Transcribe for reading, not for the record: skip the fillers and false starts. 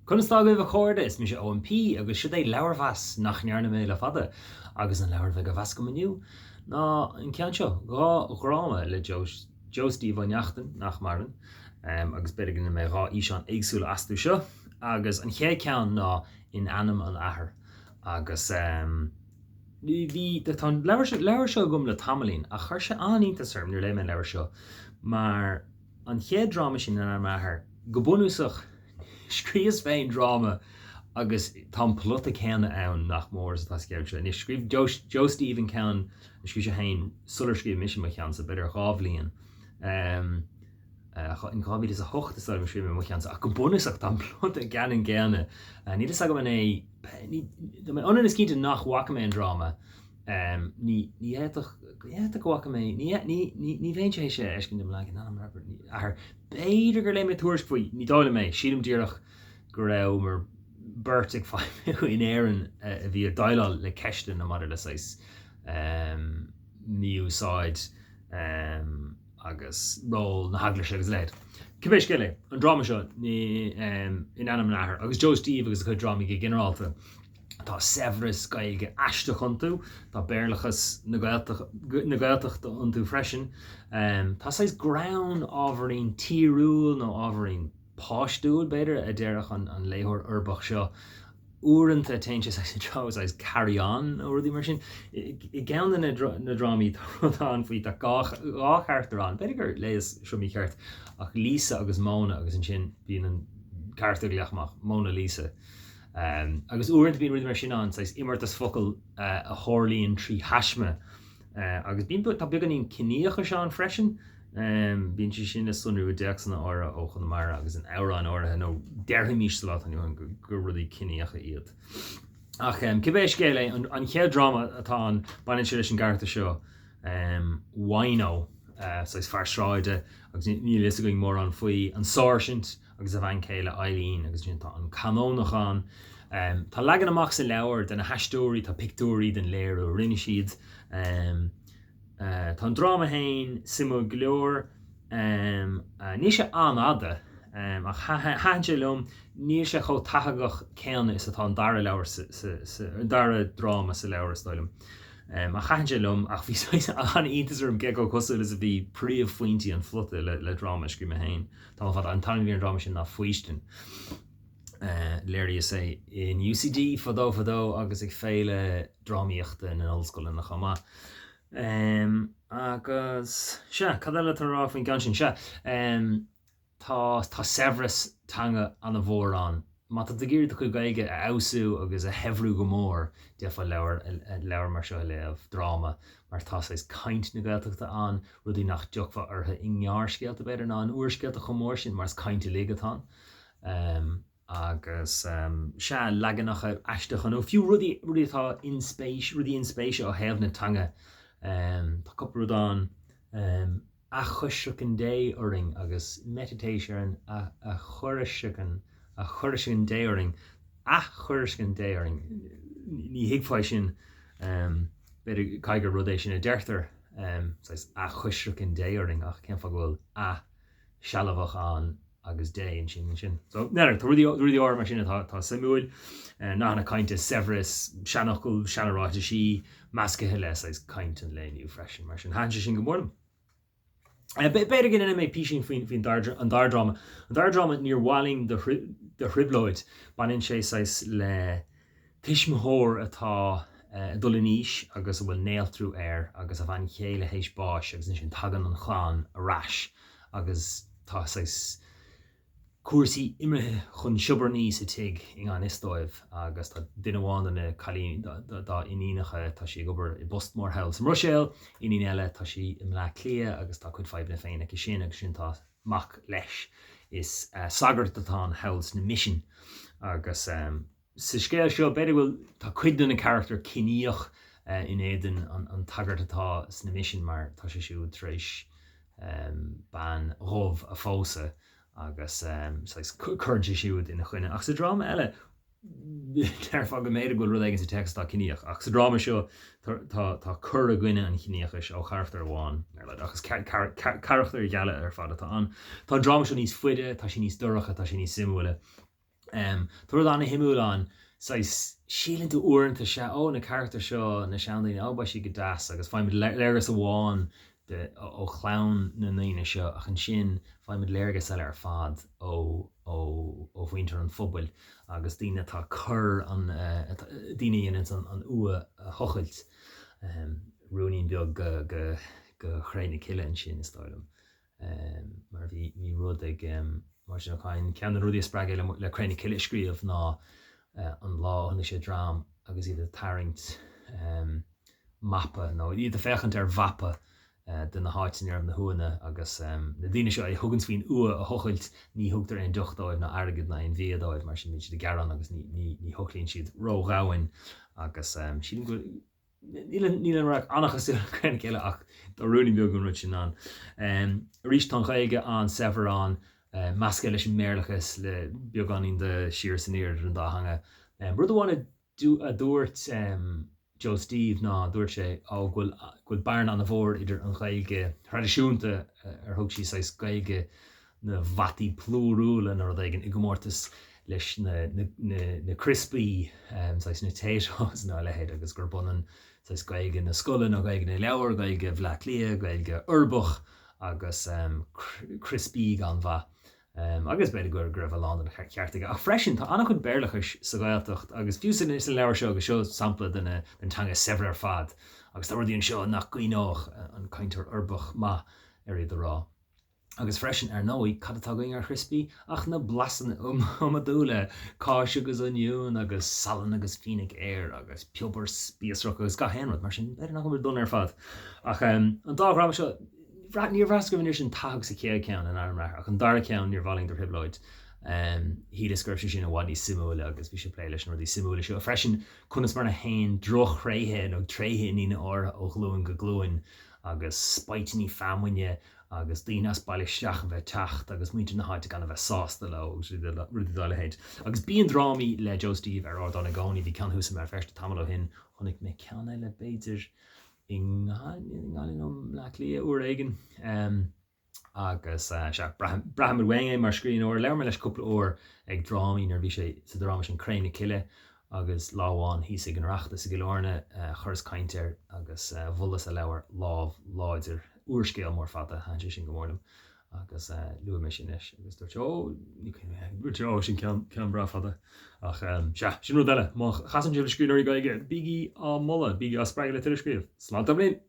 Conas tá agaibh a chairde? Is mise Eoin P agus siod é leabharmheas nach ndearna mé le fada agus an leabhar a bheidh á mheas agam inniu ná an ceann seo, 2 dhráma le Joe Joe Steve Ó Neachtain, nach maireann, agus b'fhéidir go ndéanfaidh mé 2 fhíseán éagsúla astu seo agus an chéad ceann ná In Ainm an Athar agus bhí tá an leabhar seo leabhar seo agam le tamaillín ach chuir sé an-iontas orm nuair a léigh mé an leabhar seo mar An chéad dráma sin, In Ainm an Athar, go bunúsach, scríobhas féin dráma agus tá an plota céanna ann nach mór is atá sa cheann seo. Anois, scríobh Joe, Joe Steve an ceann a scríobh sé féin sular scríobh mise mo cheannsa, b'fhéidir 2 bhliain. In 2008 is dóigh liom a scríobh mé mo cheannsa, ach go bunúsach tá an plota ceannann céanna. Níl fhios agam an é, tá mé ionann is cinnte nach bhfaca mé an dráma, Ní fhéadfadh, ní fhéadfadh go bhfaca mé, ní, ní, ní, ní bheinnse théis é a fheiscint i mo leagan, In Ainm an Athar. B'fhéidir gur léigh mé tuairisc faoi, ní dóigh liom é, sílim díreach go rabhamar beirt ag feidhmiú in Éirinn a bhí ag déileáil le ceisteanna maidir le saghas mí-úsáid agus ról na heaglaise agus a leithéid. Cibé scéal é, an dráma seo, In Ainm an Athar, agus Joe Steve agus a chuid drámaí go ginearálta, Tá saibhreas Gaeilge aisteach iontu, tá Béarlachas na Gaeltachta iontu freisin. Tá saghas greann ábhairín tíriúil nó ábhairín páistiúil, b'fhéidir, a déarfadh an léitheoir uirbeach seo. Uaireanta téann sé saghas i dtreo saghas Carry On nó rudaí mar sin. I gceann de na drámaí tá rud ann faoi, tá 2 charachtar ann, b'fhéidir gur léas seo mícheart, ach Lisa agus Mona agus ansin bíonn an carachtar ag glaoch amach, Mona Lisa. Agus uaireanta bíonn rudaí mar sin ann, saghas imeartas focal a tharlaíonn trí thaisme. Agus bíonn, tá beagáinín ciníochais ann freisin. Bíonn sé sin le sonrú i dtéacsanna áirithe ó Chonamara agus in amhráin áirithe, nó déarfaimis sa lá atá inniu ann gur rudaí ciníocha iad. Ach cibé scéal é, an chéad dráma atá ann, baineann sé leis an gcarachtar seo, Wino, saghas fear sráide, agus níl a fhios againn mórán faoi, an sáirsint, agus a bhean chéile Eileen agus ansin tá an Canónach ann. Tá leagan amach sa leabhar de na haisteoirí, tá pictiúirí den léiriú a rinne siad. Tá an dráma féin suimiúil go leor. Níl sé an-fhada ach thaitin sé liom. Níl sé chomh tathagach céanna is atá an dara leabhar an dara dráma sa leabhar is dóigh liom. Ach thaitin sé liom ach bhí an-iontas orm cé chomh cosúil is a bhí príomhphointí an phlota le dráma a scríobh mé féin. Tamall fada. An t-ainm a bhí ar an dráma sin ná Faoistin. Léiríodh é in UCD fadó fadó agus ag féile drámaíochta na n-ollscoileanna chomh maith. Agus, sea, cad eile atá le rá faoin gceann sin? Sea, tá, tá saibhreas teanga an-mhór ann. Má tá tú ag iarraidh do chuid Gaeilge a fheabhsú agus a shaibhriú go mór, d'fhéadfá leabhar, leabhar mar seo a léamh, dráma, mar tá saghas caint na Gaeltachta ann, rudaí nach dtiocfá orthu i ngearrscéalta, b'fhéidir, ná in úrscéalta chomh mór sin, mar is caint uilig atá ann. Agus, sea, leaganacha aisteacha, nó fiú rudaí, rudaí atá inspéis, rudaí inspéise ó thaobh na teanga. Tá cúpla rud ann. Athchoisreacan Dé orainn agus meititéis ar an athchoisreacan, athchoisreacan Dé orainn, athchoisreacan Dé orainn. Ní thuigfeá é sin, b'fhéidir, caithfidh gur rud é sin a deirtear, saghas athchoisreacan Dé orainn, ach cén fáth go bhfuil ath sealbhach ann agus Dé ansin ansin. So, n'fheadar, tá rudaí, rudaí áirithe mar sin atá, atá suimiúil, nathanna cainte, saibhreas, seanfhocail, seanaráitisí, meascaithe le saghas caint an lae inniu freisin. Mar sin, thaitin sé sin go mór liom. B'fhéidir go ndéanfaidh mé písín faoin, faoin dara, an dara dráma. An dara dráma, Níor Mhaith Linn do, do Thrioblóid. Baineann sé saghas le tuismitheoir atá ag dul in aois agus a bhfuil néaltrú air agus a bhean chéile théis báis agus ansin tagann an chlann ar ais agus tá saghas cúrsaí imithe chun siobarnaí sa tigh i ngan fhios dóibh agus tá duine amháin de na cailíní, dá iníonacha, tá sí ag obair i bpost mór thall sa mBruiséil, iníon eile tá sí i mBleá Cliath agus tá a cuid fadhbanna féin aici sin agus ansin tá mac leis, is sagart atá ann thall sna misin agus. Sa scéal seo, b'fhéidir go bhfuil, tá cuid de na carachtair ciníoch in éadan an tsagairt atá sna misin mar tá sé siúd tar éis bean dhubh a phósadh agus saghas cuireann sé siúd ina choinne. Ach sa dráma eile, déarfá go mb'fhéidir go bhfuil rud éigin sa téacs atá ciníoch ach sa dráma seo tá tá cur i gcoinne an chiníochais ó charachtar amháin ar leith ach is carachtair gheala ar fad atá ann. Tá an dráma seo níos faide, tá sé níos dorcha, tá sé níos suimiúla. Tá rud an-shuimiúil ann, saghas, síleann tú uaireanta, sea, ó, na carachtair seo, na seandaoine, ó, beidh siad go deas agus faighimid léargas amháin de, ó chlann na ndaoine seo ach ansin faighimid léargas eile ar fad ó, ó, ó mhuintir an phobail agus daoine atá ag cur an, daoine a dhéananns an, an fhuath a thochailt. Ruainnín beag go, go, go Chré na Cille ansin, is dóigh liom. Mar bhí, bhí rud ag Máirtín Ó Cadhain, ceann de na rudaí a spreag é le, le Cré na Cille a scríobh ná an lá a chonaic sé dream agus iad ag tarraingt mapa nó iad ag féachaint ar mhapa de na háiteanna a raibh na huaigheanna agus na daoine seo a thuganns faoin fhuath a thochailt ní thugtar aon deoch dóibh ná airgead ná aon bhia dóibh mar sin bíonn siad ag gearán agus ní, ní, ní thochlaíonn siad ródhomhain agus sílim go Níl an radharc an-chosúil le Cré na Cille ach tá ruainnín beag den rud sin ann. Arís tá an Ghaeilge an-saibhir ann, measctha leis an mBéarlachas le beagáinín de siar is aniar idir an dá theanga. Rud amháin a dúirt Joe Steve ná dúirt sé ó go bhfuil go bhfuil bearna an-mhór idir an Ghaeilge thraidisiúnta ar thug sí saghas Gaeilge na bhfataí plúrúla nó rud éigin i gcomórtas leis na na criospaí, saghas na Taytos nó a leithéid agus gurb ionann saghas Gaeilge na scoile nó Gaeilge na leabhar, Gaeilge Bhleá Cliath, Gaeilge uirbeach agus criospaí gan mhaith. Agus b'fhéidir go raibh a lán den cheart aige. Ach freisin tá an-chuid Béarlachais sa Ghaeltacht agus fiú san leabhar seo agus seo sampla den teanga saibhir ar fad agus tá rudaí anseo nach gcuimhneodh an cainteoir uirbeach maith ar iad a rá. Agus freisin, ar ndóigh, cad atá againn ar chriospaí ach na blasanna iomadúla, cáis agus oinniún agus salann agus fíona géar agus piobar spíosrach agus gach aon rud, mar sin, b'fhéidir nach bhfuil muid dona ar fad. Ach an dá dhráma seo, níor bhraitheas go raibh an oiread sin tathag sa chéad cheann, In Ainm an Athar, ach an dara ceann, níor mhaith linn do thrioblóid. Shíleas go raibh sé sin i bhfad níos suimiúla agus bhí sé ag plé leis na rudaí suimiúla seo. Freisin, conas mar a théann drochthréithe nó tréithe i ndaoine áirithe ó ghlúin go glúin agus spaitíní feamainne agus daoine as baile isteach a bheith ag teacht agus muintir na háite gan a bheith sásta leo agus rudaí dá leithéid. Agus bíonn drámaí le Joe Steve ar ardán i gcónaí, bhí ceann thuas i mBéal Feirste tamall ó shin, chonaic mé ceann eile b'fhéidir i nGaillimh nó i mBleá Cliath uair éigin. Agus sea, braithimid uainn é mar scríbhneoir. Labhair mé leis cúpla uair ag drámaí nuair a bhí sé sa dráma sin Cré na Cille agus lá amháin thíos ag an Oireachtas i gCill Airne chuireas caint air agus mholas a leabhar Lámh Láidir. Úrscéal mór fada, thaitin sé sin go mór liom agus luaigh mé sin leis agus dúirt sé, ó, ní cuimhin liom, dúirt sé, ó, sin ceann, ceann breá fada. Ach sea, sin rud eile, má chasann sibh le scríbhneoirí Gaeilge, bígí á moladh, bígí á spreagadh le tuilleadh a scríobh. Slán tamaillín!